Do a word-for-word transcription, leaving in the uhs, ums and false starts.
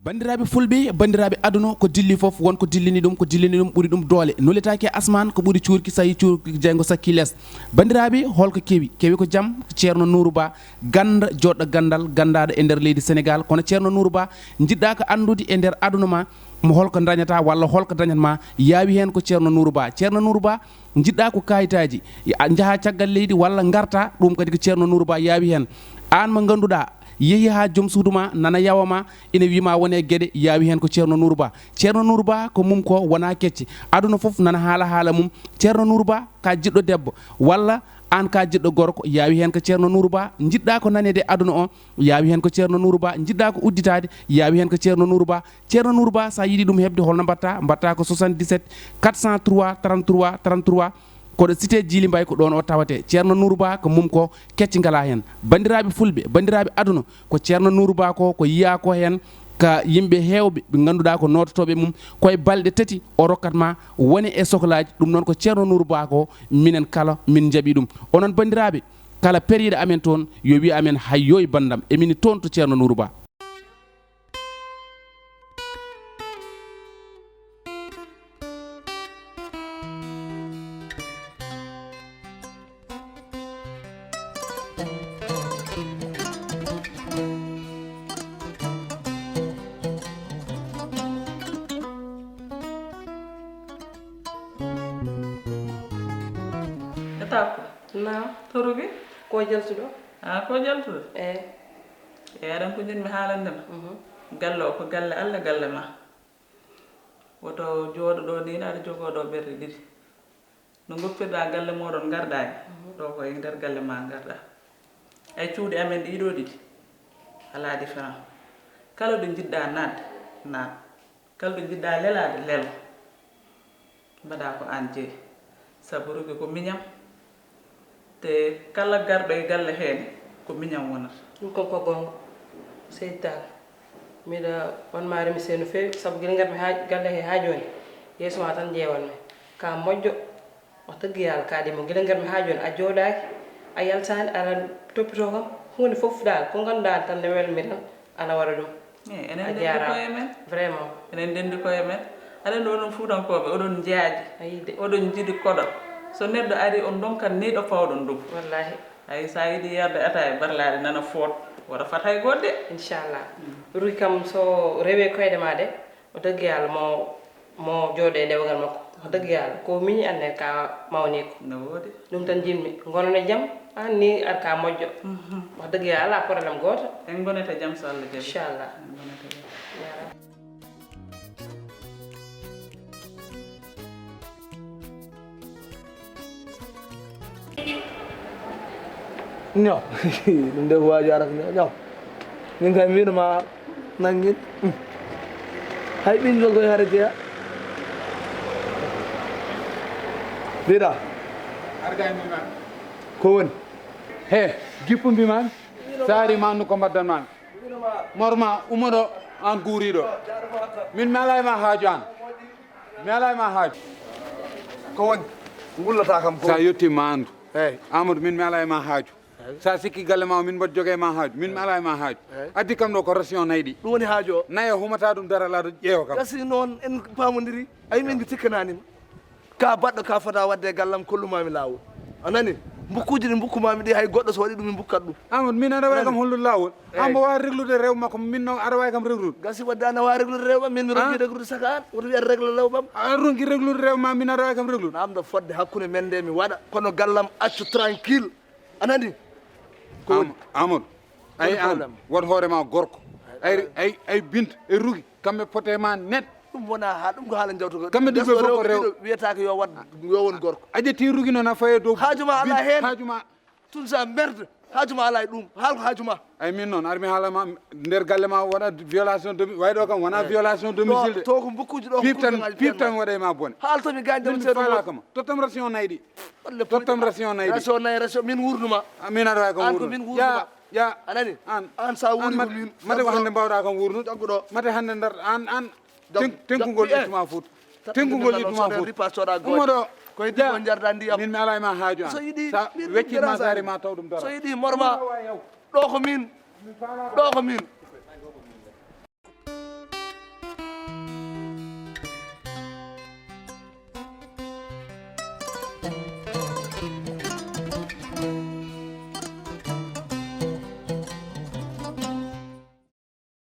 Banndiraaɓe fulɓe, banndiraaɓe aduna, ko dilli fof, won ko dillini ɗum, ko dillini ɗum ɓuri ɗum doole. Nuletaake e asmaan, ko ɓuri cuurki, so yii cuurki jeyngo sakkii lees. Banndiraaɓe, holko kewi? Kewi ko jam, ko Ceerno Nuuru Ba, gannda, joɗɗo ganndal, ganndaaɗo e nder leydi Senegaal. Kono Ceerno Nuuru Ba, njiɗɗaa ko anndude e nder aduna ma, mo holko dañata walla holko dañat ma, yaawi heen ko Ceerno Nuuru Ba. Ceerno Nuuru Ba, njiɗɗaa ko kayitaaji, a njaha caggal leydi walla ngarta, ɗum kadi ko Ceerno Nuuru Ba yaawi heen. Aan mo ngannduɗaa, yehi haa joom suudu ma, nana yawa ma, ina wii ma wone geɗe, yaawi heen ko Ceerno Nuuru Ba. Ceerno Nuuru Ba ko mum ko wonaa kecce. Aduna fof nana haala haala mum. Ceerno Nuuru Ba ka jiɗɗo debbo, walla aan ka jiɗɗo gorko, yaawi heen ko Ceerno Nuuru Ba. Njiɗɗaa ko naneede aduna o, yaawi heen ko Ceerno Nuuru Ba. Njiɗɗaa ko udditaade, yaawi heen ko Ceerno Nuuru Ba. Ceerno Nuuru Ba, so a yiɗi ɗum heɓde, holno mbaɗtaa? Mbaɗtaa ko soixante-dix-sept quatre cent trois trente-trois trente-trois. Koɗo cité Djily Mbaye, ko ɗoon o tawatee. Ceerno Nuuru Ba, ko mum ko kecce ngalaa heen. Banndiraaɓe fulɓe, banndiraaɓe aduna, ko Ceerno Nuuru Ba ko, ko yiyaa ko heen, ka yimɓe heewɓe ɓe ngannduɗaa ko noototooɓe mum, koye balɗe tati o rokkat ma wone e soklaaji. Ɗum noon ko Ceerno Nuuru Ba ko, minen kala min njaɓi ɗum. Onon banndiraaɓe, kala periiɗo amen toon, yo wiy amen, "Hayyooy banndam, emin toon to Ceerno Nuuru Ba." E takko. Naam. To Rugi? Ko jaltuɗo? Ah, ko jaltuɗo? Eh. E aɗan ko jiɗmi haalande ma. Mhm. Galle o ko galle Allah, galle ma. Woto jooɗo ɗo ni, aɗa jogoo ɗo ɓerɗe ɗiɗi. No ngoppirɗa galle moɗon ngarɗa e. Mhm. Ɗo ko e nder galle ma ngarɗa. Ay cuuɗi amen ɗiɗo ɗiɗi. Alaa différence. Kala ɗo njiɗɗa naatde, naat. Kala ɗo njiɗɗa lelaade, lelo. Mbaɗa ko aan jeyi. Sabu Rugi ko miñam. Te kala garɗo e galle heen, ko miñam wonata. Ɗum kon ko goonga. Seydi Tall, mbiɗa wanma remercier no feewi, sabu gila ngarmi haa galle he haa jooni, yeeso ma tan njeewanmi. Ka moƴƴo, wax dëgg Yàlla, kadi mo gila ngarmi haa jooni, a jooɗaaki, a yaltaani, aɗa toppitoo kam, huunde fof daal, ko ngannduɗaa tan ne welmi tan, ana waɗa ɗum. Eh, enen A ndenndi jaaraama. Koye men. Vraiment. Enen ndenndi koye men. Aɗa anndi oɗon Fuutankooɓe, oɗon njaaji. A yiɗi de. Oɗon njiɗi koɗo. So neɗɗo ari, on ndonkat ni ɗo pawɗon ɗum. Wallaahi. Ay, so a yiɗi yarde ataaya barlaaɗe nana foot, wota fat hay goɗɗe. Inchallah. Mm. Rugi kam so rewe koyɗe ma de, o doggi Yàlla mo, mo jooɗe dewgal makko. O doggi Yàlla. Ko miñi anne ka mawni ko. No woodi. Ɗum tan jinmi. Ngonon e jam, an ni ar ka moƴƴo. Mhm. Wax dëgg Yàlla, alaa problème gooto. En ngonete jam so Allah jaɓi. Inchallah. En ngonete jam. Jaaraama. Ñaw. Ɗum de ko waaju arata ñaw. Ñaw. Min kay mbiɗo ma nangin. Hay ɓinngol koye hare jeya. Mbiɗa. Ko woni? He, jippu mbi man. Saari ma no ko mbaddan man. Morma, ummoɗo an guuriɗo. Min mi alaa e ma haaju an. Mi alaa e ma haaju. Ko woni? Ngullata kam ko. Sa yetti ma andu. Eyi. Amadou, min mi alaa e ma haaju. Eyi. Sa sikki galle ma o, min mbaɗa joge ma haaju. Min mi alaa e ma haaju. Eyi. Addi kam ɗo ko ration nayi ɗi. Ɗum woni haaju o. Nayi o humata ɗum dara laaɗo ƴeewa kam. Gasi noon en pamodiri. Ayi min mi tikkananima. Ka baɗɗo ka fota wadde e gallam, kollumami laawol. A nani? Mbukkuuji ɗi mbukkumami ɗi, hay goɗɗo so waɗi ɗum, mi mbukkat ɗum. Amadou, min aɗa wawi kam hollude laawol? Eyi. An mbo wawi reglude rew makko, min noon aɗa wawi kam reglude? Gasi wadde an a wawi reglude rew ma, min mi ronki reglude saka an. Woto wiyat regle rew mam. A ronki reglude rew ma, min aɗa wawi kam reglude? Namdo fodde hakkunde men nde mi waɗa, kono gallam accu tranquille. A nani? Ko woni? Am-, Amadou, ay an, problème. Wat hoore ma gorko. Ay, ay, ay Binta, e Rugi, kamɓe pote ma net. Ɗum wona ha, ɗum ko haala jawtugo. Kamɓe ɗiɗo fof ko rew. Wiyata ko yo wat, yo won gorko. A ƴetti Rugi noon a faye dow. Haaju ma ala heen. Haaju ma. Tun sa merde. Haaju ma ala e ɗum. Haal ko haaju ma. Ay min noon, ar mi haala ma, nder galle ma waɗa violation domi-, way ɗo kam wona violation domicile de. To ko mbukkuji ɗo ko pip tan, pip tan waɗa e ma bone. Haal to mi gaañ. Min mi faalaka ma. Tottam ration nayi ɗi. Tottam ration nayi ɗi. Ration nayi, ration, min wurnuma. Ah, min aɗa wawi kam wurnude. An ko min wurnuma. Ya, ya. A nani? An. An sa wuri ko min. Mate ko hannde mbawɗa kam wurnude. Jagguɗo. Mate hannde ndar, an, an. Teŋ-, teŋkugol ittuma fof. Teŋkugol ittuma fof. Ummoɗo. Koye debbo jarda ndiyam. Min mi ala e ma haaju an. So yiɗi, sa min weccima gere sare ma taw ɗum dara. So yiɗi morma. Ɗo ko min. Ɗo ko min.